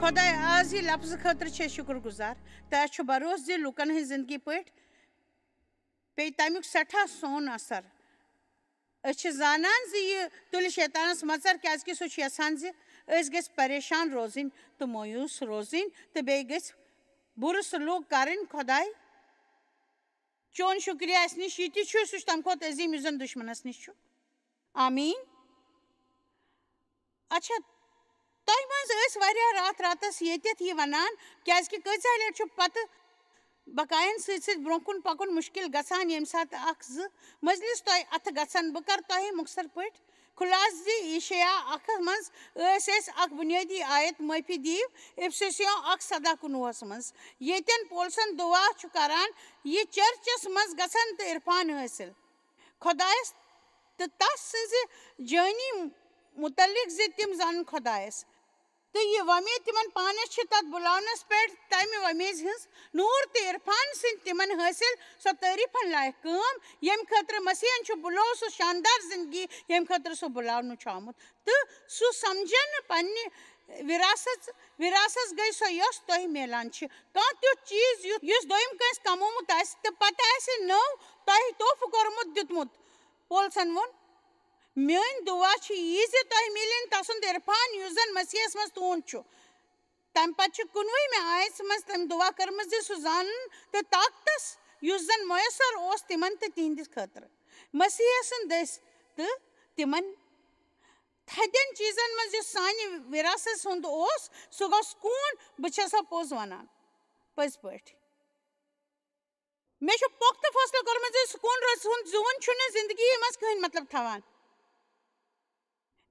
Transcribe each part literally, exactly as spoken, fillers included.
خۄداے، آز یہِ لفظہٕ خٲطرٕ چھِ أسۍ شُکُر گُزار تہٕ اَسہِ چھُ بھروسہٕ زِ لوٗکن ہٕنٛزِ زِندگی پٲٹھۍ پیٚیہِ تَمیُک سٮ۪ٹھاہ سون اثر۔ أسۍ چھِ زانان زِ یہِ تُلہِ شیطانس مژر، کیازِ کہِ سُہ چھُ یژھان زِ أسۍ گٔژھۍ پریشان روزٕنۍ تہٕ مایوس روزٕنۍ تہٕ بیٚیہِ گٔژھۍ بُرٕ سلوٗک کرٕنۍ۔ خۄداے، چون شُکریہ اَسہِ نِش یہِ تہِ چھُ، سُہ چھُ تَمہِ کھۄتہٕ عظیٖم یُس زَن دُشمنَس نِش چھُ۔ آمیٖن۔ اچھا، تۄہہِ منٛز ٲسۍ واریاہ راتھ راتَس ییٚتٮ۪تھ یہِ وَنان، کیٛازِکہِ کۭژاہ لَٹہِ چھُ پَتہٕ بقایَن سۭتۍ سۭتۍ برٛونٛہہ کُن پَکُن مُشکِل گژھان، ییٚمہِ ساتہٕ اَکھ زٕ مجلس تۄہہِ اَتھٕ گژھن۔ بہٕ کَرٕ تۄہہِ مۄخصر پٲٹھۍ خُلاصہٕ زِ ایشیا اَکھَس منٛز ٲسۍ أسۍ اَکھ بُنیٲدی آیت معٲفی دِیِو، افسوسیوں اَکھ سَداہ کُنوُہَس منٛز، ییٚتٮ۪ن پولسَن دُعا چھُ کَران، یہِ چرچس منٛز گژھن تہٕ عرفان حٲصِل خۄدایس تہٕ تس سٕنٛزِ جٲنی مُتعلق زِ تِم زانن خۄدایس۔ تہٕ یہِ وۄمید تِمن پانس چھِ تتھ بُلاونس پٮ۪ٹھ تمہِ وۄمیز ہٕنٛز نوٗر تہٕ عرفان سٕنٛدۍ تِمن حٲصِل سۄ تعریفن لایق کٲم، ییٚمہِ خٲطرٕ مسیحن چھُ بُلو سُہ شاندار زندگی، ییٚمہِ خٲطرٕ سُہ بُلاونہٕ چھُ آمُت۔ تہٕ سُہ سمجھن پننہِ وراثت، وراثت گٔے سۄ یۄس تۄہہِ میلان چھِ۔ کانٛہہ تیُتھ چیٖز یُتھ، یُس دوٚیِم کٲنٛسہِ کمومُت آسہِ تہٕ پتہٕ آسہِ نٔو تۄہہِ تحفہٕ کوٚرمُت دیُتمُت۔ پولسن ووٚن، میٲنۍ دُعا چھِ یہِ زِ تۄہہِ میلِن تسُنٛد عرفان یُس زن مسیحس منٛز تُہُنٛد چھُ۔ تمہِ پتہٕ چھِ کُنوُہمہِ آیژ منٛز تٔمۍ دُعا کٔرمٕژ زِ سُہ زانُن تہٕ طاقتس یُس زن میسر اوس تِمن تہٕ تِہنٛدِ خٲطرٕ مسیحس سٕنٛدۍ دٔسۍ تہٕ تِمن تھدٮ۪ن چیٖزن منٛز یُس سانہِ وراثت ہُنٛد اوس، سُہ گوٚو سکوٗن۔ بہٕ چھسو پوٚز ونان، پٔزۍ پٲٹھۍ۔ مےٚ چھُ پۄختہٕ فٲصلہٕ کوٚرمُت زِ سکوٗن روزِ ہُنٛد زیوٗن چھُنہٕ زندگی منٛز کٕہٕنۍ مطلب تھاوان۔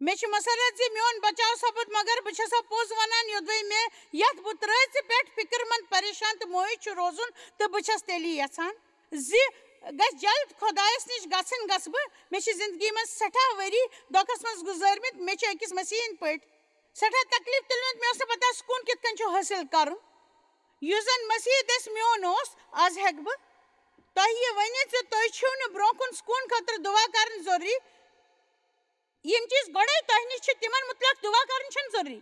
مےٚ چھُ مسرت زِ میون بچاو سپُد، مگر بہٕ چھسو پوٚز ونان، یوٚدوَے مےٚ یتھ بُترٲژِ پٮ۪ٹھ فکر مند، پریشان تہٕ موہِت چھُ روزُن، تہٕ بہٕ چھس تیٚلی یژھان زِ گژھِ جلد خۄدایس نِش گژھٕنۍ گژھٕ بہٕ۔ مےٚ چھِ زندگی منٛز سٮ۪ٹھاہ ؤری دۄکھس منٛز گُزٲرمٕتۍ۔ مےٚ چھِ أکِس مسیحی ہٕنٛدۍ پٲٹھۍ سٮ۪ٹھاہ تکلیف تُلمٕتۍ۔ مےٚ اوس نہٕ پتہ سکوٗن کِتھ کٔنۍ چھُ حٲصِل کرُن۔ یُس زن مسیح دٔسۍ میون اوس، از ہٮ۪کہٕ بہٕ تۄہہِ یہِ ؤنِتھ زِ تُہۍ چھِو نہٕ برونٛہہ کُن سکوٗن خٲطرٕ دُعا کرٕنۍ ضروٗری۔ یِم چیٖز گۄڈَے تۄہہِ نِش چھِ، تِمن مُتعلق دُعا کرٕنۍ چھَنہٕ ضروٗری۔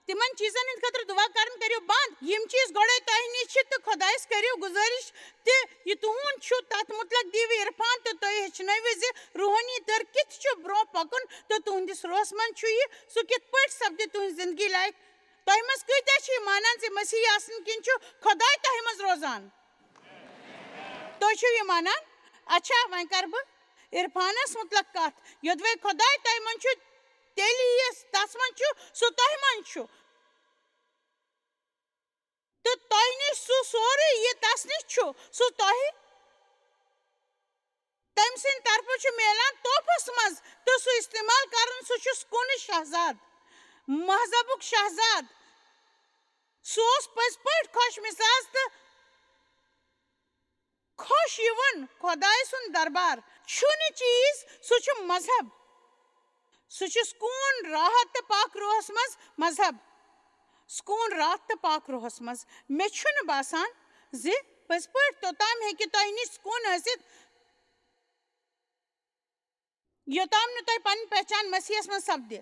تِمن چیٖزن ہٕنٛدِ خٲطرٕ دُعا کرٕنۍ کٔرِو بنٛد۔ یِم چیٖز گۄڈَے تۄہہِ نِش چھِ تہٕ خۄدایس کٔرِو گُزٲرِش تہِ یہِ تُہُنٛد چھُ، تَتھ مُتعلق دِیِو عرفان تہٕ تُہۍ ہیٚچھنٲوِو زِ روحٲنی طور کِتھ چھُ برونٛہہ پکُن تہٕ تُہنٛدِس روحس منٛز چھُ یہِ، سُہ کِتھ پٲٹھۍ سپدِ تُہنٛزِ زندگی لایق۔ تۄہہِ منٛز کۭتیاہ چھِ یہِ مانان زِ مسیحی آسنہٕ کِنۍ چھُ خۄداے تۄہہِ منٛز روزان؟ تُہۍ چھِو یہِ مانان؟ اچھا، وۄنۍ کرٕ بہٕ عرفانس مُتعلق کتھ۔ یوٚدوَے خۄداے تۄہہِ منٛز چھُ، تیٚلہِ یُس تس منٛز چھُ، سُہ تۄہہِ منٛز چھُ۔ تہٕ تۄہہِ نِش سُہ سورُے یہِ تس نِش چھُ، سُہ تۄہہِ تٔمۍ سٕنٛدِ طرفہٕ چھُ میلان تحفس منٛز، تہٕ سُہ استعمال کرُن، سُہ چھُ سکوٗنٕچ شہزاد، مذہبُک شہزاد۔ سُہ اوس پٔزۍ پٲٹھۍ خۄش مزاج تہٕ خۄش یِوُن۔ خۄداے سُنٛد دربار چھُنہٕ چیٖز، سُہ چھُ مذہب۔ سُہ چھُ سکوٗن، راحت تہٕ پاک روحس منٛز مذہب۔ سکوٗن، راحت تہٕ پاک روحس منٛز۔ مےٚ چھُنہٕ باسان زِ پٔزۍ پٲٹھۍ توٚتام ہیٚکہِ تۄہہِ نِش سکوٗن ٲسِتھ، یوٚتام نہٕ تۄہہِ پنٕنۍ پہچان مسیحس منٛز سپدِ۔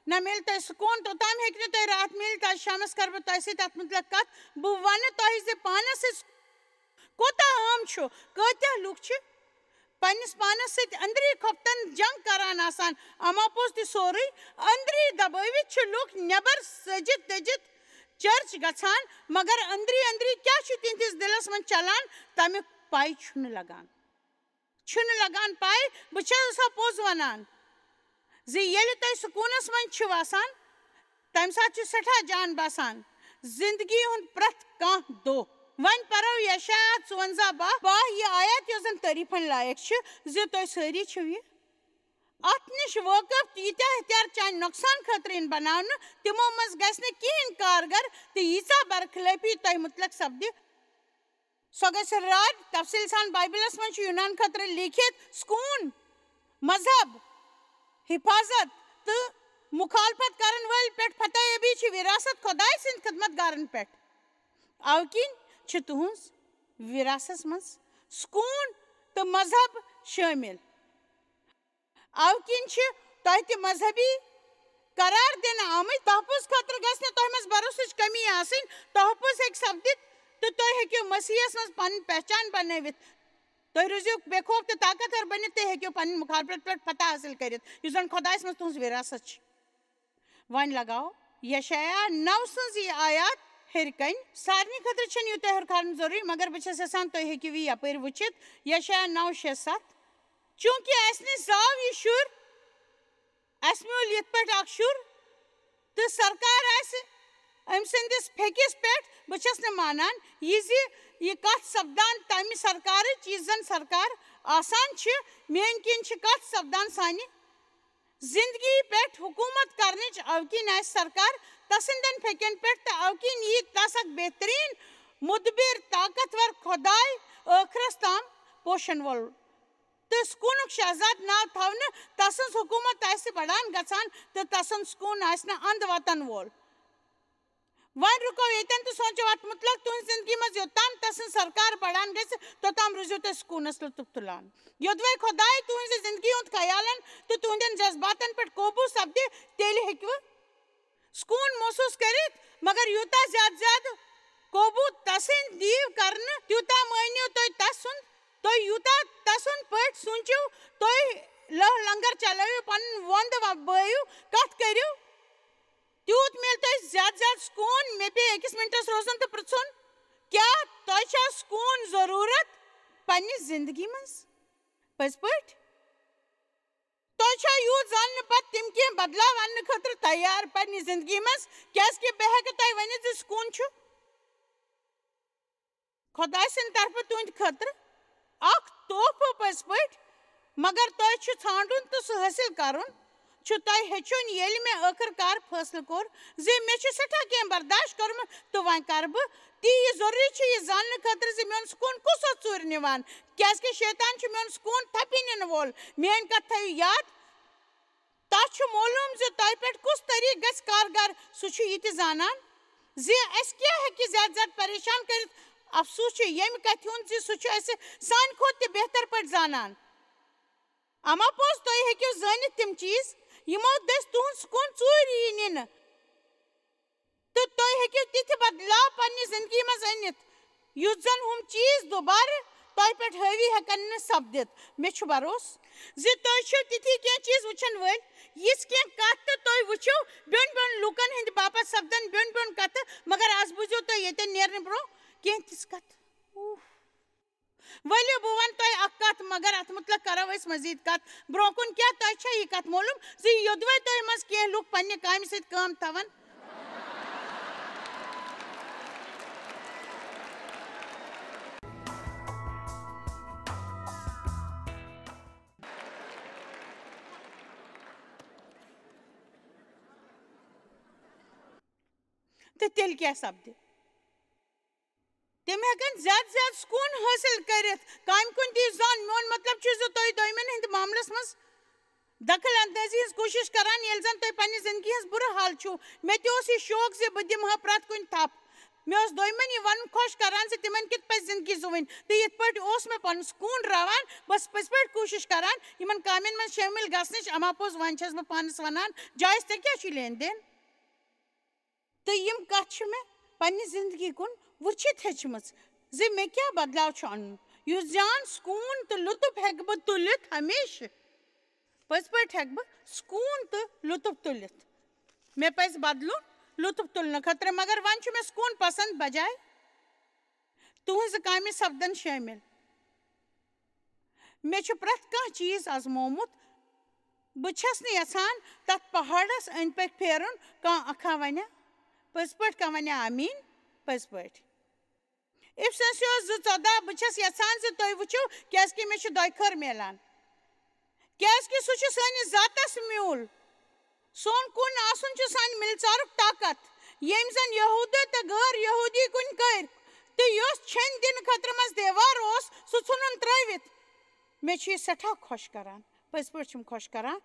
نہ میلہِ تۄہہِ سکوٗن، توٚتام ہیٚکہِ نہٕ تۄہہِ راحت میٖلِتھ۔ از شامس کرٕ بہٕ تۄہہِ سۭتۍ اتھ مُتعلق کتھ۔ بہٕ ونہٕ تۄہہِ زِ پانس سۭتۍ کوٗتاہ عام چھُ، کۭتیاہ لُکھ چھِ پننِس پانس سۭتۍ أنٛدری خۄفتن جنگ کران آسان۔ اما پوٚز تہِ سورُے، أنٛدری دبٲوِتھ چھِ لُکھ نٮ۪بر سٔجِتھ دٔجِتھ چرچ گژھان، مگر أنٛدری أنٛدری کیٛاہ چھُ تِہنٛدِس دِلس منٛز چلان، تمیُک پے چھُنہٕ لگان۔ چھُنہٕ لگان پے۔ بہٕ چھَس سا پوٚز وَنان زِ ییٚلہِ تُہۍ سکوٗنَس منٛز چھِو آسان، تَمہِ ساتہٕ چھُ سٮ۪ٹھاہ جان باسان زِندگی ہُنٛد پرٛٮ۪تھ کانٛہہ دۄہ۔ وۄنۍ پَرو یشعیاہ ژُوَنٛزاہ باہ، باہ یہِ آیت، یۄس زَن تعریٖفَن لایق چھِ زِ تُہۍ سٲری چھِو یہِ اَتھ نِش وٲقف، ییٖتیٛاہ ہتھیار چانہِ نۄقصان خٲطرٕ یِن بناونہٕ، تِمو منٛز گژھِ نہٕ کِہیٖنۍ کارگر، تہٕ ییٖژاہ برخلٲفی تۄہہِ مُتعلق سپدِ، سۄ گژھِ رد۔ تفصیٖل سان بائبلس منٛز چھُ یونان خٲطرٕ لیٖکھِتھ سکوٗن، مذہب، حفاظت تہٕ مخالفت کرن وٲلۍ پٮ۪ٹھ فتح یابی چھِ وراثت خۄداے سٕنٛدۍ خدمت گارن پٮ۪ٹھ۔ اَوٕ کِنۍ چھِ تُہنٛز وراثتس منٛز سکوٗن تہٕ مذہب شٲمِل۔ اَوٕ کِنۍ چھِ تۄہہِ تہِ مذہبی قرار دِنہٕ آمٕتۍ۔ تحفظ خٲطرٕ گژھِ نہٕ تۄہہِ منٛز بھروسٕچ کٔمی آسٕنۍ۔ تحفظ ہیٚکہِ سپدِتھ تہٕ تُہۍ ہیٚکِو مسیحس منٛز پنٕنۍ پہچان بنٲوِتھ۔ تُہۍ روٗزِو بے خوف تہٕ طاقتور بٔنِتھ، تُہۍ ہیٚکِو پنٕنۍ مخالفت پٮ۪ٹھ فتح حٲصِل کٔرِتھ، یُس زن خۄدایس منٛز تُہنٛز وراثت چھِ۔ وۄنۍ لگاو یشعیاہ نَو سٕنٛز یہِ آیات ہیٚرِ کنۍ۔ سارنٕے خٲطرٕ چھَنہٕ یوٗتاہ ہیوٚر کھالُن ضروٗری، مگر بہٕ چھَس یژھان تُہۍ ہیٚکِو یہِ یپٲرۍ وٕچھِتھ۔ یشعیاہ نَو شےٚ ستھ۔ چوٗنٛکہِ اَسہِ نِش زاو یہِ شُر، اَسہِ میوٗل یِتھ پٲٹھۍ اکھ شُر، تہٕ سرکار آسہِ أمۍ سٕنٛدِس پھیٚکِس پٮ۪ٹھ۔ بہٕ چھَس نہٕ مانان یہِ زِ یہِ کتھ سپدان تمہِ سرکارٕچ، یہِ زن سرکار آسان چھِ۔ میٛٲنۍ کِنۍ چھِ کتھ سپدان سانہِ زندگی پٮ۪ٹھ حکوٗمت کرنٕچ۔ اوٕ کِنۍ آسہِ سرکار تسٕنٛدٮ۪ن پھیٚکٮ۪ن پٮ۪ٹھ، تہٕ اوٕ کِنۍ یی تس اکھ بہتریٖن، مُدبِر، طاقتور خۄداے، ٲخرس تام پوشن وول۔ تہٕ سکوٗنُک شہزاد ناو تھاونہٕ۔ تسٕنٛز حکوٗمت آسہِ بڑان گژھان، تہٕ تسُنٛد سکوٗن آسہِ نہٕ اند واتن وول۔ وۄنۍ رُکو ییٚتٮ۪ن تہٕ سونٛچو اتھ مُتعلق۔ تُہنٛزِ زندگی منٛز یوٚتام تسٕنٛز سرکار بڑان گژھِ، توٚتام روٗزِو تُہۍ سکوٗنس لطف تُلان۔ یوٚدوے خۄداے تُہنٛزِ زندگی ہُنٛد خیالن تہٕ تُہنٛدٮ۪ن جذباتن پٮ۪ٹھ قوبوٗ سپدِ، تیٚلہِ ہیٚکِوٕ سکوٗن محسوٗس کٔرِتھ، مگر یوٗتاہ زیادٕ زیادٕ قوبوٗ تسٕنٛدۍ دِیِو کرنہٕ، تیوٗتاہ مٲنِو تُہۍ تسُنٛد۔ تُہۍ یوٗتاہ تسُنٛد پٲٹھۍ سوٗنٛچِو، تُہۍ لٔہ لنگر چلٲوِو، پنُن وۄنٛدٕ وۄ-، بٲیِو، کتھ کٔرِو، تیوٗت میلہِ تۄہہِ زیادٕ زیادٕ سکوٗن۔ مےٚ پیٚیہِ أکِس مِنٹَس روزُن تہٕ پرٛژھُن، کیٛاہ تۄہہِ چھا سکوٗن ضروٗرت پننہِ زندگی منٛز؟ پٔزۍ پٲٹھۍ؟ تۄہہِ چھا یوٗت زاننہٕ پتہٕ تِم کینٛہہ بدلاو اننہٕ خٲطرٕ تیار پننہِ زندگی منٛز؟ کیٛازِکہِ بہٕ ہٮ۪کہٕ تۄہہِ ؤنِتھ زِ سکوٗن چھُ خۄداے سٕنٛدِ طرفہٕ تُہنٛدِ خٲطرٕ اکھ تحفہٕ پٔزۍ پٲٹھۍ، مگر تۄہہِ چھُ ژھانٛڈُن تہٕ سُہ حٲصِل کرُن چھُ تۄہہِ ہیٚچھُن، ییٚلہِ مےٚ ٲخٕر کار فٲصلہٕ کوٚر زِ مےٚ چھُ سٮ۪ٹھاہ کینٛہہ برداش کوٚرمُت، تہٕ وۄنۍ کرٕ بہٕ تی۔ یہِ ضروٗری چھُ یہِ زاننہٕ خٲطرٕ زِ میون سکوٗن کُس اوس ژوٗرِ نِوان، کیٛازِکہِ شیطان چھُ میون سکوٗن تھپہِ نِنہٕ وول۔ میٲنۍ کتھ تھٲیِو یاد، تس چھُ معلوم زِ تۄہہِ پٮ۪ٹھ کُس طریقہٕ گژھِ کارگر۔ سُہ چھُ یہِ تہِ زانان زِ اسہِ کیٛاہ ہیٚکہِ زیادٕ زیادٕ پریشان کٔرِتھ۔ افسوس چھُ ییٚمہِ کتھِ ہُنٛد زِ سُہ چھُ اسہِ سانہِ کھۄتہٕ تہِ بہتر پٲٹھۍ زانان۔ اما پوٚز، تُہۍ ہیٚکِو زٲنِتھ تِم چیٖز، یِمو دٔسۍ تُہُنٛد سکوٗن ژوٗرِ یی نِنہٕ۔ تہٕ تُہۍ ہیٚکِو تِتھِ بدلاو پننہِ زندگی منٛز أنِتھ، یُتھ زن ہُم چیٖز دوبارٕ تۄہہِ پٮ۪ٹھ حٲوی ہٮ۪کن نہٕ سپدِتھ۔ مےٚ چھُ بھروسہٕ زِ تُہۍ چھِو تِتھی کینٛہہ چیٖز وٕچھن وٲلۍ، یِژھ کینٛہہ کتھ تہٕ تُہۍ وٕچھِو بیوٚن بیوٚن لوٗکن ہٕنٛدِ باپتھ سپدن بیوٚن بیوٚن کتھٕ، مگر از بوٗزِو تُہۍ ییٚتٮ۪ن نیرنہٕ برونٛہہ کینٛہہ تِژھ کتھٕ۔ اوف۔ ؤلِو، بہٕ وَنہٕ تۄہہِ اَکھ کَتھ، مگر اَتھ مُتعلِق کَرو أسۍ مٔزیٖد کَتھ برٛونٛہہ کُن۔ کیٛاہ تۄہہِ چھا یہِ کَتھ معلوٗم زِ یوٚدوَے تۄہہِ منٛز کینٛہہ لُکھ پنٛنہِ کامہِ سۭتۍ کٲم تھاوَن؟ تہٕ تیٚلہِ کیٛاہ سَپدِ؟ تِم ہٮ۪کن زیادٕ زیادٕ سکوٗن حٲصِل کٔرِتھ۔ کامہِ کُن دِیِو زان۔ میون مطلب چھُ زِ تُہۍ دۄیمٮ۪ن ہٕنٛدِ معاملس منٛز دخل اندٲزی ہٕنٛز کوٗشِش کران، ییٚلہِ زن تُہۍ پننہِ زندگی ہٕنٛز بُرٕ حال چھُو۔ مےٚ تہِ اوس یہِ شوق زِ بہٕ دِمہٕ ہا پرٛٮ۪تھ کُنہِ تھپھ۔ مےٚ اوس دۄیمٮ۪ن یہِ ونُن خۄش کران زِ تِمن کِتھ پزِ زندگی زُوٕنۍ، تہٕ یِتھ پٲٹھۍ اوس مےٚ پنُن سکوٗن راوان۔ بہٕ ٲسٕس پٔزۍ پٲٹھۍ کوٗشِش کران یِمن کامٮ۪ن منٛز شٲمِل گژھنٕچ۔ اما پوٚز، وۄنۍ چھَس بہٕ پانس ونان، جایز، تیٚلہِ کیٛاہ چھُ لین دین؟ تہٕ یِم کتھٕ چھِ مےٚ پننہِ زندگی کُن وٕچھِتھ ہیٚچھمٕژ زِ مےٚ کیٛاہ بدلاو چھُ انُن، یُس جان سکوٗن تہٕ لطف ہیٚکہٕ بہٕ تُلِتھ ہمیشہٕ۔ پٔزۍ پٲٹھۍ ہیٚکہٕ بہٕ سکوٗن تہٕ لطف تُلِتھ۔ مےٚ پزِ بدلُن لطف تُلنہٕ خٲطرٕ، مگر وۄنۍ چھُ مےٚ سکوٗن پسند بجاے تُہنٛزِ کامہِ سپدن شٲمِل۔ مےٚ چھُ پرٛٮ۪تھ کانٛہہ چیٖز آزمومُت۔ بہٕ چھَس نہٕ یَژھان تَتھ پہاڑَس أنٛدۍ پٔکۍ پھیرُن۔ کانٛہہ اَکھا وَنیا، پٔزۍ پٲٹھۍ؟ کانٛہہ وَنیا آمیٖن، پٔزۍ پٲٹھۍ؟ اِفسَسیوس زٕ ژۄداہ، بہٕ چھَس یَژھان زِ تُہۍ وٕچھِو، کیٛازِکہِ مےٚ چھُ دۄیہِ خٲر میلان۔ کیٛازِکہِ سُہ چھُ سٲنِس ذاتَس میوٗل۔ سون کُن آسُن چھُ سانہِ مِلژارُک طاقت، ییٚمۍ زَن یہوٗدٕ تہٕ غٲر یہوٗدی کُنہِ کٔرۍ، تہٕ یۄس چھٔنۍ دِنہٕ خٲطرٕ منٛز دیوار اوس، سُہ ژھُنُن ترٛٲوِتھ۔ مےٚ چھُ یہِ سٮ۪ٹھاہ خۄش کران، پٔزۍ پٲٹھۍ چھُم خۄش کران۔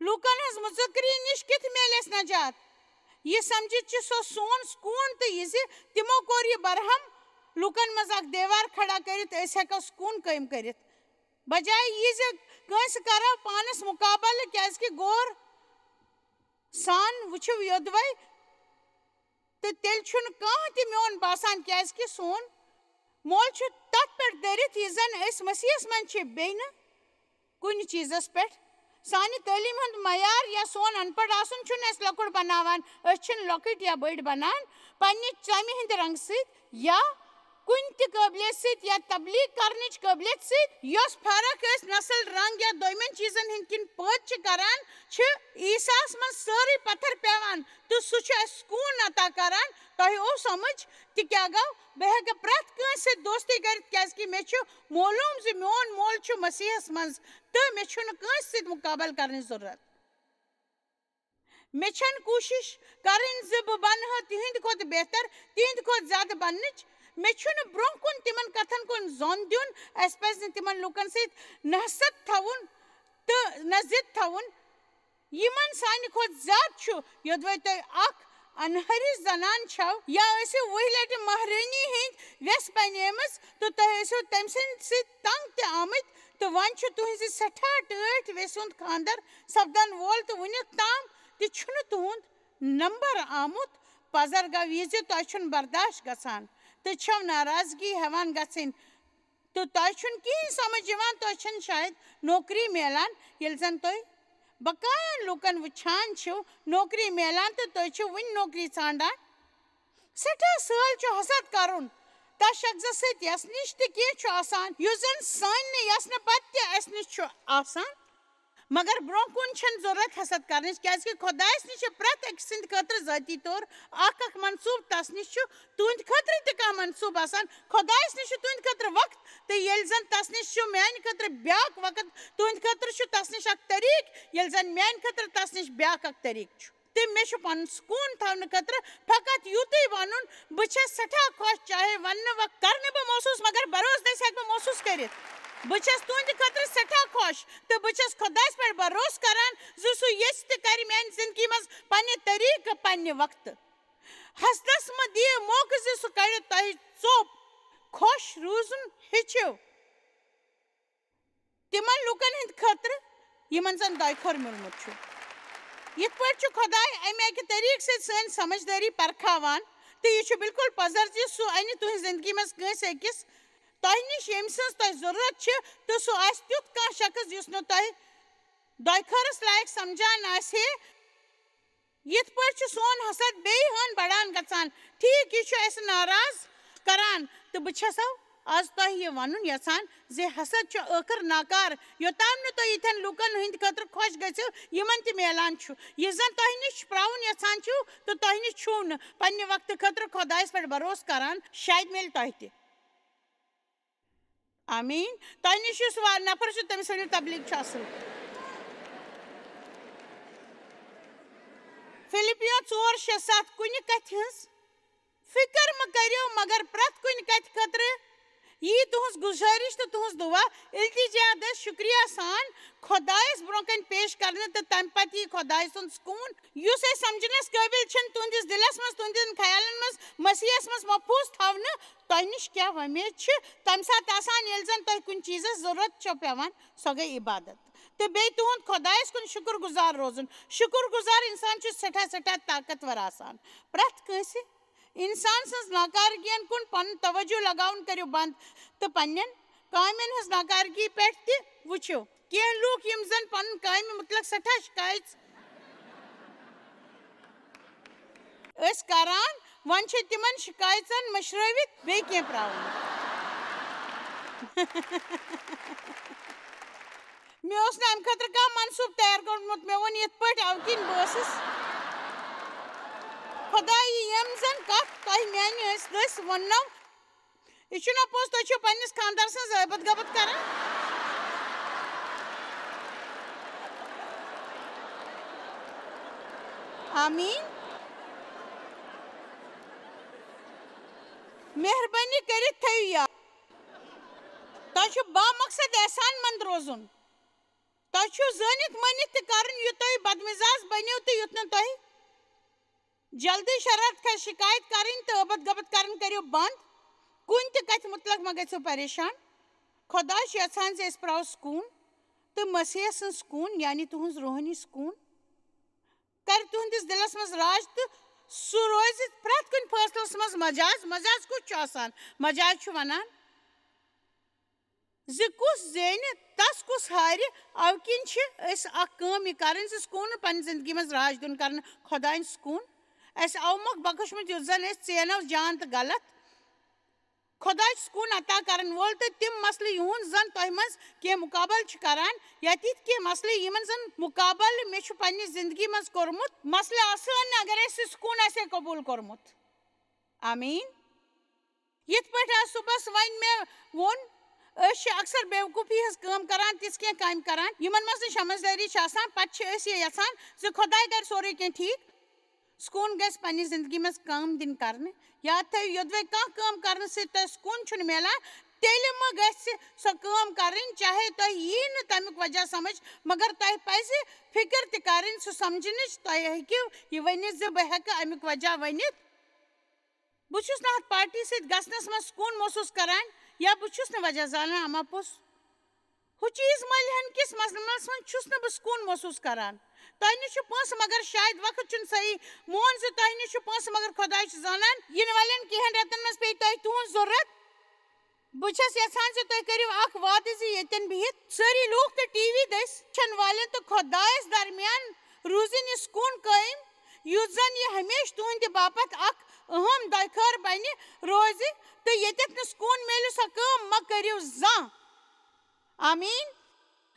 لوٗکن ہٕنٛز مُذکری نِش کِتھ میلہِ اَسہِ نجات؟ یہِ سمجھِتھ چھُ سُہ سون سکوٗن تہٕ یہِ زِ تِمو کوٚر یہِ برہم لوٗکن منٛز اکھ دیوار کھڑا کٔرِتھ، أسۍ ہٮ۪کو سکوٗن قٲیِم کٔرِتھ۔ بجایہِ یہِ زِ کٲنٛسہِ کرو پانس مُقابلہٕ، کیازِ کہِ غٲر سان وٕچھِو یوٚدوَے، تہٕ تیٚلہِ چھُنہٕ کانٛہہ تہِ میون باسان، کیٛازِکہِ سون مول چھُ تَتھ پٮ۪ٹھ دٔرِتھ، یہِ زَن أسۍ مسیحس منٛز چھِ، بیٚیہِ نہٕ کُنہِ چیٖزس پٮ۪ٹھ۔ سانہِ تعلیٖم ہُنٛد معیار یا سون اَن پَڑھ آسُن چھُنہٕ اَسہِ لۄکُٹ بناوان، أسۍ چھِنہٕ لۄکٕٹۍ یا بٔڑۍ بنان پننہِ ژَمہِ ہٕنٛدِ رنٛگہٕ سۭتۍ یا کُنہِ تہِ قٲبلیت سۭتۍ یا تبلیغ کرنٕچ قٲبلیت سۭتۍ۔ یۄس فرق أسۍ نسل، رنگ یا دوٚیمٮ۪ن چیٖزن ہٕنٛدۍ کِنۍ پٲدٕ چھِ کران، چھِ عیسیٰ ہس منٛز سٲرٕے پتھر پٮ۪وان تہٕ سُہ چھُ اَسہِ سکوٗن عطا کران۔ تۄہہِ اوس سمجھ تہِ کیٛاہ گوٚو؟ بہٕ ہٮ۪کہٕ پرٛٮ۪تھ کٲنٛسہِ سۭتۍ دوستی کٔرِتھ، کیٛازِکہِ مےٚ چھُ معلوم زِ میون مول چھُ مسیحس منٛز تہٕ مےٚ چھُنہٕ کٲنٛسہِ سۭتۍ مُقابلہٕ کرنٕچ ضروٗرت۔ مےٚ چھَنہٕ کوٗشِش کرٕنۍ زِ بہٕ بنہٕ ہا تِہنٛدِ کھۄتہٕ بہتر، تِہنٛدِ کھۄتہٕ زیادٕ بننٕچ۔ مےٚ چھُنہٕ برٛونٛہہ کُن تِمن کتھن کُن زوٚن دیُن۔ اَسہِ پزِ نہٕ تِمن لوٗکن سۭتۍ نحست تھاوُن تہٕ نہ ضد تھاوُن، یِمن سانہِ کھۄتہٕ زیادٕ چھُ۔ یوٚدوَے تُہۍ اکھ انہرِش زنان چھَو یا ٲسِو وُہہِ لٹہِ مہرٲنی ہٕنٛدۍ وٮ۪س بنیمٕژ تہٕ تُہۍ ٲسِو تٔمۍ سٕنٛدِ سۭتۍ تنگ تہِ آمٕتۍ، تہٕ وۄنۍ چھُ تُہنٛزِ سٮ۪ٹھاہ ٹٲٹھۍ وٮ۪سہِ ہُنٛد خانٛدر سپدن وول تہٕ وُنیُک تام تہِ چھُنہٕ تُہُنٛد نمبر آمُت۔ پزر گوٚو یہِ زِ تۄہہِ چھُنہٕ برداشت گژھان تہٕ چھَو ناراضگی ہٮ۪وان گژھٕنۍ، تہٕ تۄہہِ چھُنہٕ کِہیٖنۍ سمجھ یِوان، تۄہہِ چھَنہٕ شاید نوکری میلان، ییٚلہِ زن تُہۍ بقاین لوٗکن وٕچھان چھِو نوکری میلان تہٕ تُہۍ چھِو وٕنہِ نوکری ژھانڈان۔ سٮ۪ٹھاہ سہل چھُ حسد کرُن تس شخصس سۭتۍ، یس نِش تہِ کینٛہہ چھُ آسان، یُس زن سانہِ یژھنہٕ پتہٕ تہِ اسہِ نِش چھُ آسان۔ مگر برونٛہہ کُن چھنہٕ ضرورت حسد کرنٕچ، کیازِ کہِ خۄدایس نِش چھِ پرٛٮ۪تھ أکۍ سٕنٛدِ خٲطرٕ ذٲتی طور اکھ اکھ منصوٗبہٕ۔ تس نِش چھُ تُہنٛدِ خٲطرٕ تہِ کانٛہہ منصوٗبہٕ آسان۔ خۄدایس نِش چھُ تُہنٛدِ خٲطرٕ وقت، تہٕ ییٚلہِ زن تس نِش چھُ میانہِ خٲطرٕ بیاکھ وقت، تُہنٛدِ خٲطرٕ چھُ تس نِش اکھ طریٖقہٕ، ییٚلہِ زن میانہِ خٲطرٕ تس نِش بیاکھ اکھ طریٖقہٕ چھُ۔ تہٕ مےٚ چھُ پنُن سکوٗن تھاونہٕ خٲطرٕ فقط یُتُے ونُن، بہٕ چھَس سٮ۪ٹھاہ خۄش، چاہے وننہٕ وقت کرنہٕ بہٕ محسوٗس، مگر بروسہٕ دٔسۍ ہٮ۪کہٕ بہٕ محسوٗس کٔرِتھ۔ بہٕ چھَس تُہنٛدِ خٲطرٕ سٮ۪ٹھاہ خۄش، تہٕ بہٕ چھَس خۄدایَس پٮ۪ٹھ بروسہٕ کران زِ سُہ یژھِ تہِ کرِ میانہِ زندگی منٛز پننہِ طریٖقہٕ، پننہِ وقتہٕ۔ حسدس مہ دِیِو موقعہٕ زِ سُہ کڑِ تۄہہِ ژوٚپ۔ خۄش روزُن ہیٚچھِو تِمن لوٗکن ہٕنٛدِ خٲطرٕ، یِمن زن دۄیہِ خٲر میوٗلمُت چھُ۔ یِتھ پٲٹھۍ چھُ خۄداے امہِ اکہِ طریٖقہٕ سۭتۍ سٲنۍ سمجھدٲری پرکھاوان، تہٕ یہِ چھُ بالکل پزر زِ سُہ انہِ تُہنٛزِ زندگی منٛز کٲنٛسہِ أکِس تۄہہِ نِش، ییٚمہِ سٕنٛز تۄہہِ ضروٗرت چھِ، تہٕ سُہ آسہِ تیُتھ کانٛہہ شخص یُس نہٕ تۄہہِ دۄیہِ خٲرس لایق سمجھان آسہِ ہے۔ یِتھ پٲٹھۍ چھُ سون حسد بیٚیہِ ہن بڑان گژھان۔ ٹھیٖک، یہِ چھُ اَسہِ ناراض کران، تہٕ بہٕ چھَسو آز تۄہہِ یہِ وَنُن یژھان زِ حسد چھُ ٲخٕر ناکار۔ یوٚتام نہٕ تُہۍ یِتھٮ۪ن لوٗکن ہٕنٛدِ خٲطرٕ خۄش گٔژھِو، یِمن تہِ میلان چھُ۔ یہِ زن تۄہہِ نِش پراوُن یژھان چھِو تہٕ تۄہہِ نِش چھُو نہٕ، پننہِ وقتہٕ خٲطرٕ خۄدایس پٮ۪ٹھ بروسہٕ کران، شاید میلہِ تۄہہِ تہِ۔ آمین۔ تۄہہِ نِش یُس وا-، نفر چھُ، تٔمِس ؤنِو، تبلیغ چھُ اصل۔ فِلِپِیو ژور شےٚ ستھ، کُنہِ کتھِ ہٕنٛز فِکر مہ کٔرِو، مگر پرٛٮ۪تھ کُنہِ کتھِ خٲطرٕ یی تُہٕنٛز گُزٲرِش تہٕ تُہٕنٛز دُعا التجا دٔسۍ شُکریہ سان خۄدایس برٛونٛہہ کنہِ پیش کرنہٕ، تہٕ تمہِ پتہٕ یی خۄدایہِ سُنٛد سکوٗن، یُس أسۍ سمجھنس قٲبل چھِنہٕ، تُہٕنٛدِس دِلس منٛز، تُہٕنٛدٮ۪ن خیالن منٛز مسیحس منٛز محفوٗظ تھاونہٕ۔ تۄہہِ نِش کیٛاہ وۄمید چھِ تمہِ ساتہٕ آسان، ییٚلہِ زن تۄہہِ کُنہِ چیٖزس ضروٗرت چھو پٮ۪وان، سۄ گٔے عبادت۔ تہٕ بیٚیہِ تُہُنٛد خۄدایس کُن شُکر گُزار روزُن۔ شُکر گُزار انسان چھُ سٮ۪ٹھاہ، سٮ۪ٹھاہ طاقتور آسان۔ پرٛٮ۪تھ کٲنٛسہِ انسان سٕنٛز ناکارگین کُن پنُن توجہ لگاوُن کٔرِو بنٛد تہٕ پننٮ۪ن کامٮ۪ن ہٕنٛز ناکارگی پٮ۪ٹھ تہِ وٕچھِو۔ کینٛہہ لوٗکھ یِم زن پنُن کامہِ مُتعلق سٮ۪ٹھاہ شکایت ٲسۍ کران، وۄنۍ چھِ تِمن شکایژن مٔشرٲوِتھ بیٚیہِ کینٛہہ پراوُن۔ مےٚ اوس نہٕ امہِ خٲطرٕ کانٛہہ منصوٗبہٕ تیار کوٚرمُت۔ مےٚ ووٚن یِتھ پٲٹھۍ، اَوٕ کِنۍ بہٕ ٲسٕس خۄدایہِ یِم زن کتھ تۄہہِ میانہِ ٲسۍ دٔسۍ ووٚننو۔ یہِ چھُنہ پوٚز، تُہۍ چھِو پننِس خانٛدار سٕنٛز غٲبت غٲبت کران؟ آمیٖن۔ مہربٲنی کٔرِتھ تھٲیِو یاد، تۄہہِ چھُ بامقصد احسان مند روزُن۔ تۄہہِ چھُو زٲنِتھ مٲنِتھ تہِ کرُن، یہِ تُہۍ بدمزاج بٔنِو تہٕ یُتھ نہٕ تۄہہِ جلدی شرارت کھسہِ۔ شکایت کرٕنۍ تہٕ غٲبت غٲبت کرٕنۍ کٔرِو بنٛد۔ کُنہِ تہِ کتھِ مُتعلق مہ گٔژھِو پریشان۔ خۄداے چھُ یژھان زِ أسۍ پراوو سکوٗن تہٕ مسیح سٕنٛز سکوٗن، یعنی تُہٕنٛز روحٲنی سکوٗن۔ کرِ تُہنٛدِس دِلس منٛز راج تہٕ سُہ روزِ پرٛٮ۪تھ کُنہِ فٲصلس منٛز مجاز۔ مجاز کُس چھُ آسان؟ مجاز چھُ ونان زِ کُس زینہِ، تس کُس ہارِ۔ اَوٕ کِنۍ چھِ أسۍ اکھ کٲم یہِ کرٕنۍ زِ سکوٗن نہٕ پننہِ زندگی منٛز راج دیُن کرنہٕ خۄدایَن سکوٗن۔ اَسہِ آو مۄکھ بخشمُت یُتھ زن أسۍ ژینو جان تہٕ غلط۔ خۄداے چھُ سکوٗن عطا کرن وول، تہٕ تِم مسلہٕ یِہُنٛد زن تۄہہِ منٛز کینٛہہ مُقابلہٕ چھِ کران، یا تِتھۍ کینٛہہ مسلہٕ یِمن زن مُقابلہٕ مےٚ چھُ پننہِ زندگی منٛز کوٚرمُت، مسلہٕ آسہٕ ہن نہٕ اگر اَسہِ سکوٗن آسہِ ہے قبوٗل کوٚرمُت۔ آمیٖن۔ یِتھ پٲٹھۍ آز صُبحس وۄنۍ مےٚ ووٚن، أسۍ چھِ اکثر بیوقوٗفی ہٕنٛز کٲم کران، تِژھ کینٛہہ کامہِ کران، یِمن منٛز نہٕ سمجھدٲری چھِ آسان۔ پتہٕ چھِ أسۍ یہِ یژھان زِ خۄداے کرِ سورُے کینٛہہ ٹھیٖک۔ سکوٗن گژھِ پننہِ زندگی منٛز کٲم دِنۍ کرنہٕ۔ یاد تھٲیِو، یوٚدوَے کانٛہہ کٲم کرنہٕ سۭتۍ تۄہہِ سکوٗن چھُنہٕ میلان، تیٚلہِ مہ گژھِ سۄ کٲم کرٕنۍ، چاہے تۄہہِ یی نہٕ تَمیُک وجہ سمجھ، مگر تۄہہِ پزِ فکر تہِ کرٕنۍ سُہ سمجھنٕچ۔ تۄہہِ ہیٚکِو یہِ ؤنِتھ زِ بہٕ ہٮ۪کہٕ اَمیُک وجہ ؤنِتھ۔ بہٕ چھُس نہٕ اَتھ پارٹی سۭتۍ گژھنَس منٛز سکوٗن محسوٗس کران، یا بہٕ چھُس نہٕ وجہ زانان اما پوٚز۔ ہُہ چیٖز مٔلۍ ہن کِس مسلس منٛز چھُس نہٕ بہٕ سکوٗن محسوٗس کران۔ تۄہہِ نِش چھُ پونٛسہٕ، مگر شاید وقت چھُنہٕ صحیح۔ مون زِ تۄہہِ نِش چھُ پونٛسہٕ، مگر خۄداے چھُ زانان، یِنہٕ والٮ۪ن کینٛہَن رٮ۪تن منٛز پیٚیہِ تۄہہِ تُہُنٛد ضروٗرت۔ بہٕ چھَس یژھان زِ تُہۍ کٔرِو اکھ وعدٕ زِ ییٚتٮ۪ن بِہِتھ سٲری لوٗکھ تہٕ ٹی وی دٔسۍ وٕچھن والٮ۪ن تہٕ خۄدایَس درمیان روٗزِن یہِ سکوٗن قٲیِم، یُتھ زن یہِ ہمیشہٕ تُہنٛدِ باپتھ اکھ اہم دۄیہِ خٲر بنہِ روزِ، تہٕ ییٚتٮ۪تھ نہٕ سکوٗن میلہِ، سۄ کٲم مہ کٔرِو زانٛہہ۔ آمیٖن۔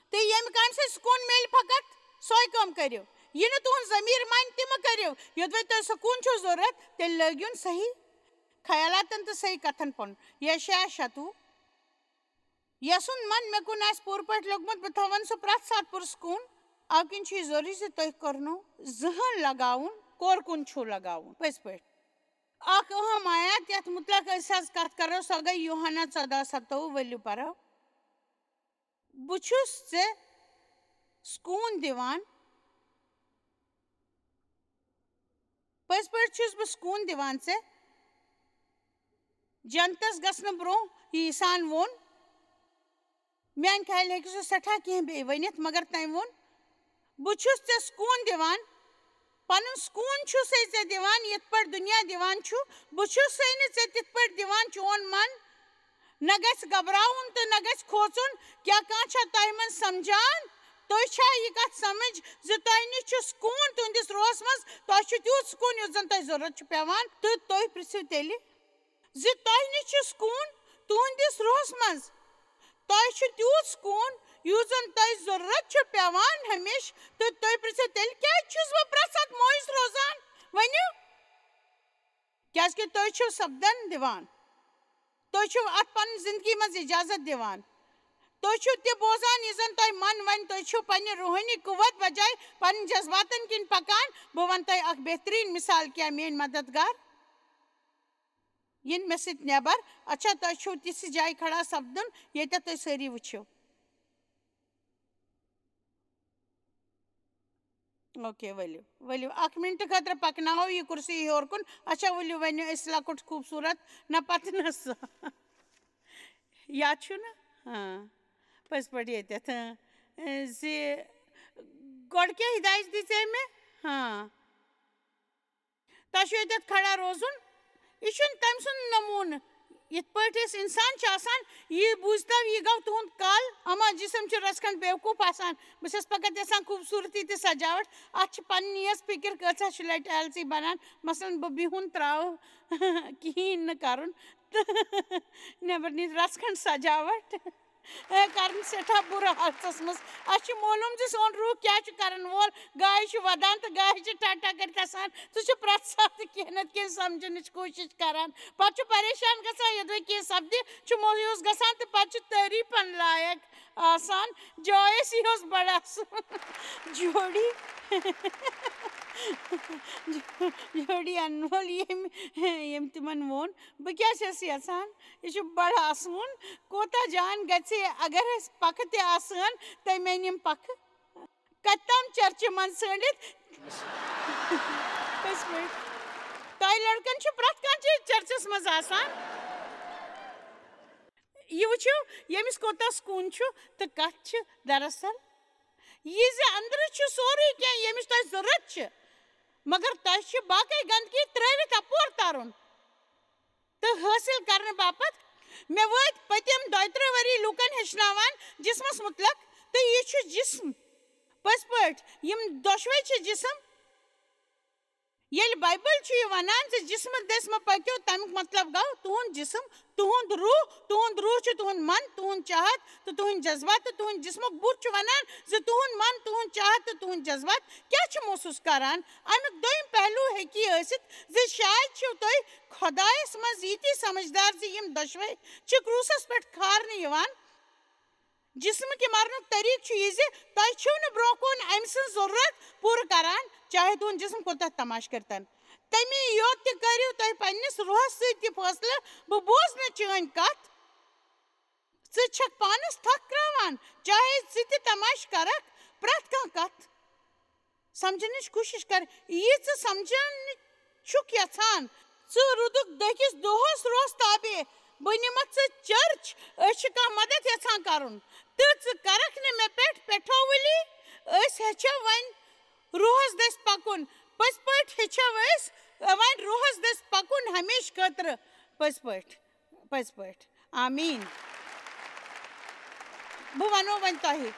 تہٕ ییٚمہِ کامہِ سۭتۍ سکوٗن میلہِ فقط، سۄے کٲم کٔرِو۔ یہِ نہٕ تُہُنٛد ضمیٖر مانہِ، تہِ مہ کٔرِو۔ یوٚدوَے تۄہہِ سکوٗن چھُو ضروٗرت، تیٚلہِ لٲگِو نہٕ صحیح خیالاتن تہٕ صحیح کتھن پُن۔ یشعیاہ شتوُہ۔ یسُنٛد من مےٚ کُن آسہِ پوٗرٕ پٲٹھۍ لوٚگمُت، بہٕ تھاوَن سُہ پرٛٮ۪تھ ساتہٕ پُرسکوٗن۔ اَوٕ کِنۍ چھُ یہِ ضروٗری زِ تُہۍ کوٚرنو ذہن لگاوُن، کور کُن چھُو لگاوُن۔ پٔزۍ پٲٹھۍ۔ اکھ اہم آیات یتھ متعلق أسۍ آز کتھ کرو، سۄ گٔے یوحنا ژۄداہ ستووُہ۔ ؤلِو پرو۔ بہٕ چھُس ژےٚ سکوٗن دِوان۔ پٔزۍ پٲٹھۍ چھُس بہٕ سکوٗن دِوان ژےٚ۔ جنتس گژھنہٕ برونٛہہ یہِ عیسیٰ ہن ووٚن، میانہِ خیالہٕ ہیٚکہِ سُہ سٮ۪ٹھاہ کینٛہہ بیٚیہِ ؤنِتھ، مگر تٔمۍ ووٚن، بہٕ چھُس ژےٚ سکوٗن دِوان۔ پنُن سکوٗن چھُسے ژےٚ دِوان، یِتھ پٲٹھۍ دُنیا دِوان چھُ۔ بہٕ چھُسے نہٕ ژےٚ تِتھ پٲٹھۍ دِوان۔ چون من نہ گژھِ گھبراوُن تہٕ نہ گژھِ کھوژُن۔ کیٛاہ کانٛہہ چھا تۄہہِ منٛز سمجھان؟ تُہۍ چھا یہِ کتھ سمجھ زِ تۄہہِ نِش چھُ سکوٗن تُہنٛدِس روحس منٛز؟ تۄہہِ چھُ تیوٗت سکوٗن یُتھ زن تۄہہِ ضروٗرت چھُ پٮ۪وان، تہٕ تُہۍ پرژھِو تیٚلہِ زِ تۄہہِ نِش چھُ سکوٗن تُہنٛدِس روحس منٛز۔ تۄہہِ چھُ تیوٗت سکوٗن یُتھ زن تۄہہِ ضروٗرت چھُ پٮ۪وان ہمیشہٕ، تہٕ تُہۍ پرژھِو تیٚلہِ، کیٛازِ چھُس بہٕ پرٛٮ۪تھ ساتہٕ مایوس روزان؟ ؤنِو، کیٛازِ کہِ تُہۍ چھِو سپدن دِوان، تُہۍ چھِو اتھ پنٕنۍ زندگی منٛز اجازت دِوان۔ تُہۍ چھِو تہِ بوزان یہِ زن تۄہہِ من ونہِ، تُہۍ چھِو پننہِ روحٲنی قوت بجایہِ پننٮ۪ن جذباتن کِنۍ پکان۔ بہٕ ونہٕ تۄہہِ اکھ بہترین مثال، کیٛاہ میٲنۍ مددگار یِن مےٚ سۭتۍ نٮ۪بر۔ اچھا، تۄہہِ چھُو تِژھِ جایہِ کھڑا سپدُن، ییٚتٮ۪تھ تُہۍ سٲری وٕچھِو۔ اوکے، ؤلِو، ؤلِو، اکھ منٹ خٲطرٕ پکناوو یہِ کُرسی ہیوٚر کُن۔ اچھا، ؤلِو، وۄنۍ ٲسۍ لۄکُٹ خوٗبصوٗرت، نہ پتہٕ نہ سُہ۔ یاد چھُ نہ؟ ہاں، پٔزۍ پٲٹھۍ ییٚتٮ۪تھ، ہاں۔ زِ گۄڈٕ کیٛاہ ہدایت دِژے مےٚ؟ ہاں۔ تۄہہِ چھُ ییٚتٮ۪تھ کھڑا روزُن۔ یہِ چھُنہٕ تٔمۍ سُنٛد نموٗنہٕ۔ یِتھ پٲٹھۍ أسۍ اِنسان چھِ آسان، یہِ بوٗزتو، یہِ گوٚو تُہُنٛد کل۔ اما جسم چھُ رَژھ کھنٛڈ بیوقوٗف آسان۔ بہٕ چھَس پَکان یَژھان خوٗبصوٗرتی تہٕ سجاوٹ۔ اَتھ چھِ پنٕنۍ یٲژ فِکر، کۭژاہ چھِ لَٹہِ آلسی بَنان۔ مثلاً، بہٕ بِہُن ترٛاوٕ کِہیٖنۍ نہٕ کَرُن تہٕ نٮ۪بر نیٖرِتھ رَژھ کھنٛڈ سجاوٹ۔ اے، کرن سٮ۪ٹھاہ بُرٕ حالتس منٛز۔ اسہِ چھُ معلوم زِ سون روح کیٛاہ چھُ کرن وول۔ گایہِ چھُ ودان تہٕ گایہِ چھِ ٹٹا کٔرِتھ اسان۔ سُہ چھُ پرٛٮ۪تھ ساتہٕ کینٛہہ نتہٕ کینٛہہ سمجھنٕچ کوٗشش کران۔ پتہٕ چھُ پریشان گژھان، یوٚدوے کینٛہہ سپدِ، چھُ مایوس گژھان تہٕ پتہٕ چھُ تعریفن لایق آسان۔ جویس یہِ اوس بڑٕ اصل۔ جوڑی۔ جوڑی انہٕ وول ییٚمۍ، ییٚمۍ تِمن ووٚن، بہٕ کیٛاہ چھَس یژھان؟ یہِ چھُ بڑٕ اَسوُن۔ کوٗتاہ جان گژھِ ہے اگر أسۍ پکھٕ تہِ آسہٕ ہن، تٔمۍ أنۍ یِم پکھٕ۔ کتہِ تام چرچہِ منٛز ژھٲنٛڈِتھ۔ پٔزۍ پٲٹھۍ۔ تۄہہِ لڑکن چھُ پرٛٮ۪تھ کانٛہہ چیٖز چرچس منٛز آسان۔ یہِ وٕچھِو، ییٚمِس کوٗتاہ سکوٗن چھُ تہٕ کتھ چھِ دراصل۔ یہِ زِ أنٛدرٕ چھُ سورُے کینٛہہ، ییٚمِچ تۄہہِ ضروٗرت چھِ، مگر تۄہہِ چھِ باقٕے گنٛدگی ترٛٲوِتھ اَپور تَرُن تہٕ حٲصِل کرنہٕ باپتھ۔ مےٚ وٲتۍ پٔتِم دۄیہِ ترٕٛہ ؤری لوٗکن ہیٚچھناوان جسمس مُتلق، تہٕ یہِ چھُ جسم۔ پٔزۍ پٲٹھۍ، یِم دۄشوے چھِ جسم۔ ییٚلہِ بایبل چھُ یہِ وَنان زِ جسمہٕ دٔسۍ مہٕ پٔکِو، تَمیُک مطلب گوٚو تُہُنٛد جسم، تُہُنٛد روح، تُہُنٛد روح چھُ تُہُنٛد من، تُہُنٛد چاہت تہٕ تُہُنٛد جذبات، تہٕ تُہُنٛد جسمُک بُت چھُ وَنان زِ تُہُنٛد من، تُہُنٛد چاہت تہٕ تُہُنٛد جذبات کیٛاہ چھِ محسوٗس کران۔ اَمیُک دوٚیِم پہلو ہیٚکہِ یہِ ٲسِتھ زِ شاید چھِو تُہۍ خۄدایَس منٛز ییٖتی سمجھدار زِ یِم دۄشوَے چھِ کروسَس پٮ۪ٹھ کھارنہٕ یِوان۔ جسم کہِ مرنُک طریٖقہٕ چھُ یہِ زِ تۄہہِ چھِو نہٕ برٛونٛہہ کُن أمۍ سٕنٛز ضروٗرت پوٗرٕ کران، چاہے تُہُنٛد جسم کوٗتاہ تماشہٕ کٔرتن۔ تَمی یوت تہِ کٔرِو تُہۍ پننِس روحس سۭتۍ تہِ فٲصلہٕ، بہٕ بوزٕ نہٕ چٲنۍ کتھ۔ ژٕ چھکھ پانس تھکھ تراوان، چاہے ژٕ تہِ تماشہٕ کرکھ، پرٛٮ۪تھ کانٛہہ کتھ سمجھنٕچ کوٗشش کر۔ یہِ ژٕ سمجھن چھُکھ یژھان، ژٕ رُدُکھ دٔکِس دۄہس روز تابع، بہٕ نِمتھ ژٕ چرچ، أسۍ چھِ کانٛہہ مدد یژھان کرُن، تہٕ ژٕ کرکھ نہٕ مےٚ پٮ۪ٹھ پٮ۪ٹھوؤلی۔ أسۍ ہیٚچھو وۄنۍ روحس دٔسۍ پکُن۔ پٔزۍ پٲٹھۍ ہیٚچھو أسۍ وۄنۍ روحس دٔسۍ پکُن ہمیشہٕ خٲطرٕ۔ پٔزۍ پٲٹھۍ، پٔزۍ پٲٹھۍ۔ آمیٖن۔ بہٕ وَنو وۄنۍ تۄہہِ،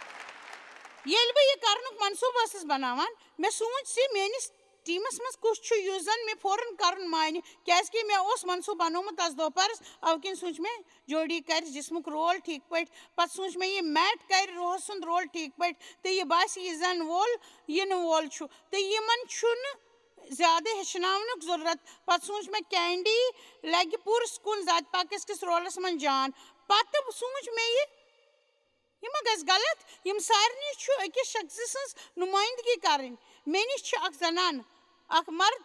ییٚلہِ بہٕ یہِ کرنُک منصوٗبہٕ ٲسٕس بناوان، مےٚ سوٗنٛچ زِ میٲنِس ٹیٖمَس منٛز کُس چھُ یُس زَن مےٚ فوراً کرُن مانہِ، کیازِ کہِ مےٚ اوس منصوٗبہٕ بنوومُت تَس دۄہ پَرَس۔ اَوٕ کِنۍ سوٗنٛچ مےٚ، جوڈی کرِ جسمُک رول ٹھیٖک پٲٹھۍ۔ پَتہٕ سوٗنٛچ مےٚ، یہِ میٹ کرِ روحَس سُنٛد رول ٹھیٖک پٲٹھۍ، تہٕ یہِ باسہِ یہِ زَن وول یِنہٕ وول چھُ، تہٕ یِمَن چھُنہٕ زیادٕ ہیٚچھناونُک ضروٗرت۔ پَتہٕ سوٗنٛچ مےٚ، کینڈی لَگہِ پوٗرٕ سکوٗن ذات پاکَس کِس رولَس منٛز جان۔ پَتہٕ سوٗنٛچ مےٚ، یہِ یہِ ما گژھِ غلط؟ یِم سارنٕے چھُ أکِس شخصہٕ سٕنٛز نُمٲیِندگی کرٕنۍ۔ مےٚ نِش چھِ اکھ زنان، اکھ مرد،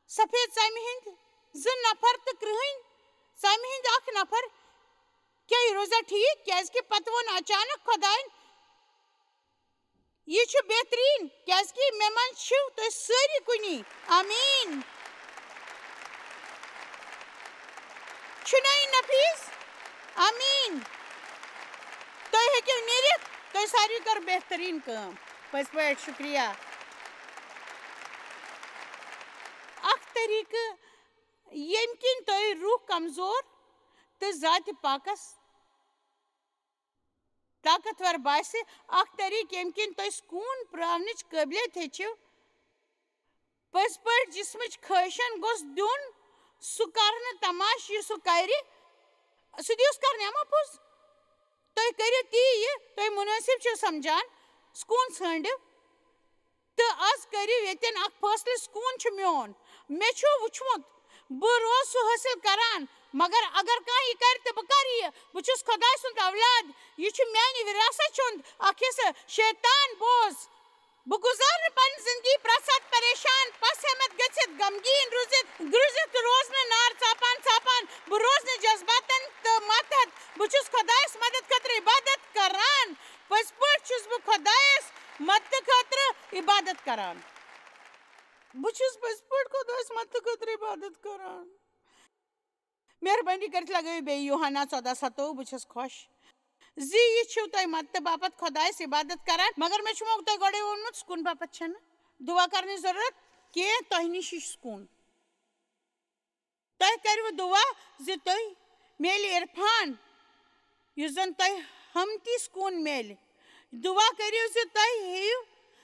سفید ژمہِ ہٕنٛدۍ زٕ نفر تہٕ کرٛہٕنۍ ژمہِ ہٕنٛدۍ اکھ نفر۔ کیٛاہ یہِ روزا ٹھیٖک؟ کیٛازِ کہِ پتہٕ ووٚن اچانک خۄدایَن، یہِ چھُ بہتریٖن، کیٛازِ کہِ مےٚ منٛز چھِو تُہۍ سٲری کُنی۔ آمیٖن۔ چھُنہ یہِ نفیٖس؟ آمیٖن۔ تُہۍ ہیٚکِو نیٖرِتھ، تۄہہِ ساروٕے کٔر بہتریٖن کٲم۔ پٔزۍ پٲٹھۍ شُکریہ۔ اکھ طریٖقہٕ ییٚمہِ کِنۍ تۄہہِ روح کمزور تہٕ ذاتِ پاکس طاقتور باسہِ، اکھ طریٖقہٕ ییٚمہِ کِنۍ تُہۍ سکوٗن پراونٕچ قٲبلیت ہیٚچھِو۔ پٔزۍ پٲٹھۍ جسمٕچ خٲہشن گوٚژھ دیُن سُہ کرنہٕ تماش یہِ سُہ کرِ، سُہ دِیُس کرنہٕ۔ اما پوٚز، تُہۍ کٔرِو تی یہِ تُہۍ مُنٲسِب چھِو سمجھان۔ سکوٗن ژھٲنٛڈِو۔ تہٕ از کٔرِو ییٚتٮ۪ن اکھ فٲصلہٕ، سکوٗن چھُ میون۔ مےٚ چھُ وُچھمُت، بہٕ روز سُہ حٲصِل کران، مگر اگر کانٛہہ یہِ کرِ تہٕ بہٕ کرٕ یہِ۔ بہٕ چھُس خۄداے سُنٛد اولاد، یہِ چھُ میانہِ وراثت ہُنٛد اکھ حصہٕ۔ شیطان بوز، بہٕ گُزارٕ نہٕ پنٕنۍ زندگی پرٛٮ۪تھ ساتہٕ پریشان، پس ہٮ۪متھ گٔژھِتھ، غمگیٖن روٗزِتھ، گرٛزِتھ تہٕ روزنہٕ نار ژاپان ژاپان۔ بہٕ روزٕ نہٕ جذباتن تہٕ ماتحت۔ بہٕ چھُس خۄدایس مدد خٲطرٕ عبادت کران۔ پٔزۍ پٲٹھۍ چھُس بہٕ خۄدایس مددٕ خٲطرٕ عبادت کران۔ بہٕ چھُس پٔزۍ پٲٹھۍ خۄدایس مددٕ خٲطرٕ عبادت کران۔ مہربٲنی کٔرِتھ لگٲیِو بیٚیہِ یوحنا ژۄداہ ستووُہ، بہٕ چھَس خۄش زِ یہِ چھِو تۄہہِ مدتہٕ باپتھ خۄدایس عبادت کران، مگر مےٚ چھُمو تۄہہِ گۄڈَے ووٚنمُت، سکوٗن باپتھ چھَنہٕ دُعا کرنٕچ ضروٗرت کینٛہہ، تۄہہِ نِش یہِ سکوٗن۔ تۄہہِ کٔرِو دُعا زِ تُہۍ میلہِ عرفان، یُس زن تۄہہِ ہمتی سکوٗن میلہِ۔ دُعا کٔرِو زِ تُہۍ ہیٚیِو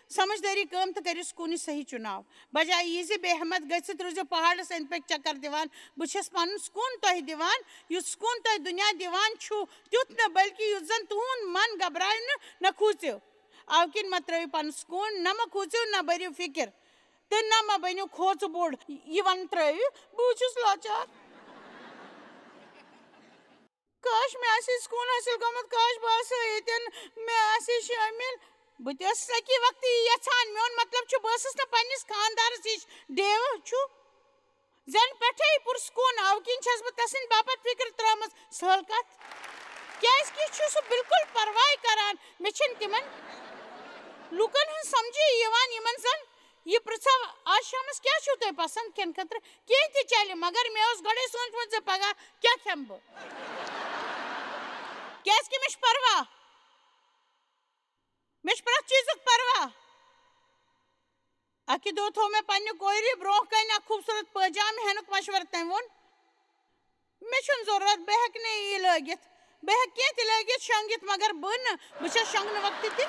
سمجھدٲری کٲم تہٕ کٔرِو سکوٗنٕچ صحیح چُناو۔ بجایہِ یہِ زِ بے ہمت گٔژھِتھ روٗزِو پہاڑس أنٛدۍ پٔکۍ چکر دِوان۔ بہٕ چھَس پنُن سکوٗن تۄہہِ دِوان، یُتھ سکوٗن تۄہہِ دُنیا دِوان چھُ، تیُتھ نہٕ، بلکہِ یُتھ زن تُہُنٛد من گھبراونہٕ نہ کھوٗژِو۔ اَوٕ کِنۍ مہ ترٲوِو پنُن سکوٗن، نہ مہ کھوٗژِو، نہ بٔرِو فِکر، تہٕ نہ مہ بٔنِو کھوژٕ بوٚڑ۔ یہِ ونہٕ ترٲوِو، بہٕ چھُس لاچار۔ کاش مےٚ آسہِ ہے سکوٗن حٲصِل گوٚمُت، کاش بہٕ آسہٕ ہا ییٚتٮ۪ن، مےٚ آسہِ ہے شٲمِل۔ بہٕ تہِ ٲسٕس اَکی وقتہٕ یی یَژھان۔ میون مطلب چھُ، بہٕ ٲسٕس نہٕ پنٛنِس خانٛدارَس ہِش ڈیوٕ چھُ۔ زٮ۪نہٕ پٮ۪ٹھَے پُرسکوٗن، اَوٕ کِنۍ چھَس بہٕ تَسٕنٛدِ باپتھ فِکر ترٛٲومٕژ۔ سہل کَتھ۔ کیٛازِکہِ چھُ سُہ بِلکُل پَرواے کَران۔ مےٚ چھِنہٕ تِمَن لوٗکَن ہٕنٛز سَمجھے یِوان، یِمَن زَن یہِ پرٛژھو، "آز شامَس کیٛاہ چھُو تۄہہِ پَسنٛد کھٮ۪نہٕ خٲطرٕ؟" کینٛہہ تہِ چَلہِ، مگر مےٚ اوس گۄڈَے سوٗنٛچمُت زِ پَگاہ کیٛاہ کھٮ۪مہٕ بہٕ۔ کیٛازِکہِ مےٚ چھُ پَرواہ۔ مےٚ چھُ پرٛٮ۪تھ چیٖزُک پَرواہ۔ اکہِ دۄہ تھوٚو مےٚ پننہِ کورِ برونٛہہ کنہِ اکھ خوٗبصوٗرت پٲجامہٕ ہینُک مشورٕ۔ تٔمۍ ووٚن، "مےٚ چھُنہٕ ضروٗرت، بہٕ ہٮ۪کہٕ نہٕ یہِ لٲگِتھ۔ بہٕ ہٮ۪کہٕ کینٛہہ تہِ لٲگِتھ، شۄنٛگِتھ، مگر بہٕ نہٕ۔ بہٕ چھَس شۄنٛگنہٕ وقتہٕ تہِ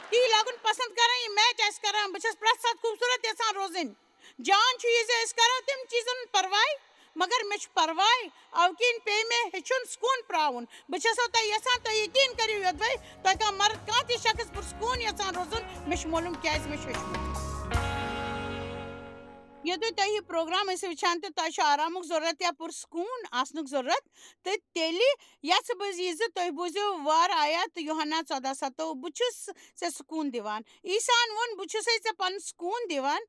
تی لاگُن پسنٛد کران، یہِ میچ آسہِ کران۔ بہٕ چھَس پرٛٮ۪تھ ساتہٕ خوٗبصوٗرت یژھان روزٕنۍ۔" جان چھُ یہِ زِ أسۍ کرو تِم چیٖزن پرواے، مگر مےٚ چھُ پرواے، اَوٕ کِنۍ پیٚیہِ مےٚ ہیٚچھُن سکوٗن پرٛاوُن۔ بہٕ چھَسو تۄہہِ یَژھان، تُہۍ یقیٖن کٔرِو یوٚدوَے، تۄہہِ کانٛہہ مرد، کانٛہہ تہِ شخص پُرسکوٗن یَژھان روزُن، مےٚ چھُ معلوٗم کیٛازِ مےٚ چھُ ہیوٚچھمُت۔ یوٚدوَے تۄہہِ یہِ پروگرام ٲسِو وٕچھان تہٕ تۄہہِ چھُ آرامُک ضروٗرت یا پُرسکوٗن آسنُک ضروٗرت، تہٕ تیٚلہِ یَژھٕ بہٕ یہِ زِ تُہۍ بوٗزِو وار آیت یوحنا ژۄداہ ستووُہ، "بہٕ چھُس ژےٚ سکوٗن دِوان۔" عیسیٰ ہن ووٚن، "بہٕ چھُسَے ژےٚ پَنُن سکوٗن دِوان۔"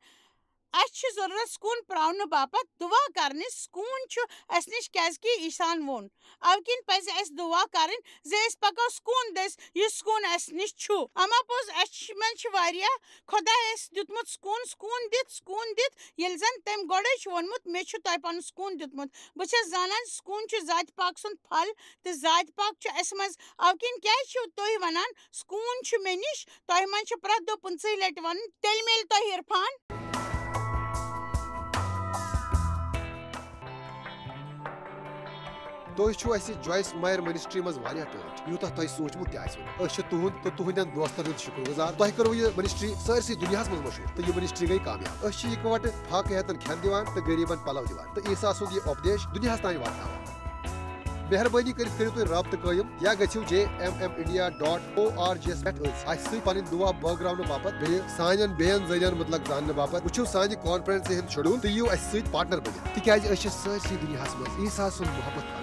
اَسہِ چھِ ضروٗرت سکوٗن پراونہٕ باپتھ دُعا کرنٕچ۔ سکوٗن چھُ اَسہِ نِش، کیازِ کہِ عیسیٰ ہن ووٚن۔ اَوٕ کِنۍ پَزِ اَسہِ دُعا کرٕنۍ زِ أسۍ پَکو سکوٗن دٔسۍ، یُس سکوٗن اَسہِ نِش چھُ۔ اَما پوٚز، اَسہِ چھِ، منٛز چھِ واریاہ، خۄداے اَسہِ دیُتمُت سکوٗن، سکوٗن دِتھ، سکوٗن دِتھ، ییٚلہِ زَن تٔمۍ گۄڈَے چھُ ووٚنمُت، "مےٚ چھُ تۄہہِ پَنُن سکوٗن دیُتمُت۔" بہٕ چھَس زانان، سکوٗن چھُ ذاتِ پاک سُنٛد پھل، تہٕ ذاتِ پاک چھُ اَسہِ منٛز۔ اَوٕ کِنۍ کیازِ چھِو تُہۍ وَنان، "سکوٗن چھُ مےٚ نِش"؟ تۄہہِ منٛز چھُ پرٛٮ۪تھ دۄہ پٕنٛژٕہہِ لَٹہِ وَنُن، "تیٚلہِ میلہِ تۄہہِ عرفان"؟ تُہۍ چھِو اَسہِ جویس مایر منسٹری منٛز واریاہ ٹٲٹھۍ، یوٗتاہ تۄہہِ سوٗنٛچمُت تہِ آسِوٕ نہٕ۔ أسۍ چھِ تُہُنٛد تہٕ تُہٕنٛدٮ۪ن دوستن ہُنٛد شُکر گُزار۔ تۄہہِ کٔروٕ یہِ منسٹری سٲرسٕے دُنیاہَس منٛز مشہوٗر، تہٕ یہِ منسٹری گٔے کامیاب۔ أسۍ چھِ یِکوَٹہٕ فاقہٕ ہیتن کھٮ۪ن دِوان تہٕ غریٖبن پلو دِوان، تہٕ عیسیٰ سُنٛد یہِ اُپدیش دُنیاہَس تام واتناوان۔ مہربٲنی کٔرِتھ کٔرِو تُہۍ رابطہٕ قٲیِم یا گٔژھِو J M M India dot O R G یَس پٮ۪ٹھ أسۍ اَسہِ سۭتۍ پنٕنۍ دُعا بٲگراونہٕ باپتھ، بیٚیہِ سانٮ۪ن بیٚین ذٔریعن مُتعلق زاننہٕ باپتھ۔ وٕچھِو سانہِ کانفرنسہِ ہُنٛد شیڈول تہٕ یِیِو اَسہِ سۭتۍ پارٹنر بٔنِتھ، تِکیازِ أسۍ چھِ سٲرسٕے دُنیاہَس منٛز عیسیٰ سُنٛد محبت کران۔